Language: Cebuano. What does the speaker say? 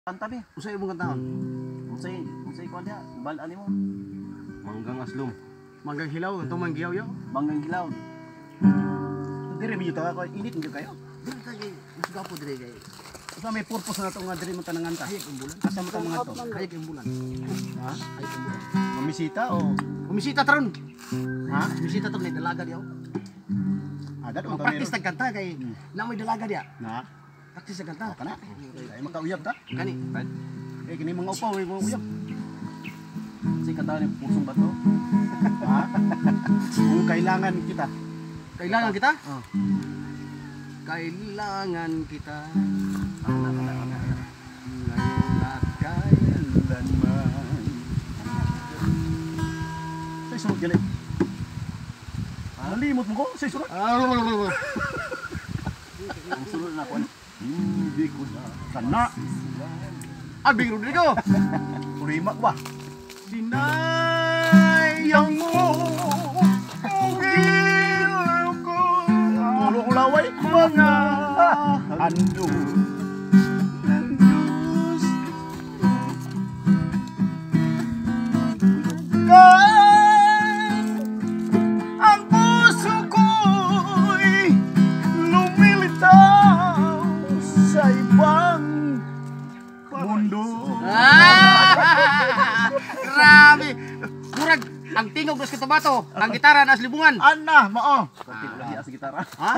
Kanta be. Unsay imong kantahon? Unsay kuan diha? Bal-an nimo. Manggang aslom. Manggang hilaw, itong manggiyaw yaw. Manggang hilaw. Dire mi ta ko init gyud kayo. Dili ta kay mas gwapo dire kay. Usa may purpose na to nga dire mo tanangan ta. Hayag ang bulan. Asa mo ta mga to? Hayag ang bulan. Ha? Hayag ang bulan. Mamisita o Bumisita taron. Ha? Bumisita taron may dalaga diya. Ada Ang practice tag kanta kay na may dalaga diya. Na. Practice tag kanta. Kana. Kay makauyab ta. Kani. Eh kini mga upaw eh, mga uyab. Unsay kanta ni Pusong Bato? Ha? Kung kailangan kita. Kailangan kita? Oh. Kailangan kita Ana ana ana. ngayon at kailanman. Kailanman. Say sunod gali. Nalimot mo ko? Say sunod. Ang sulod na kuan. Hindi ko na Kana. Abing Rodrigo. Purima ba? Sinayang mo Ugil ko. Tulo ko laway. Mga ando ng Diyos. Kan ang puso ko'y lumilitaw sa ibang mundo. Ah! Grabe. Murag ang tingog dos Cotabato, ang gitara nas libungan. Ana, mao. Konti lang sa gitara. Ha?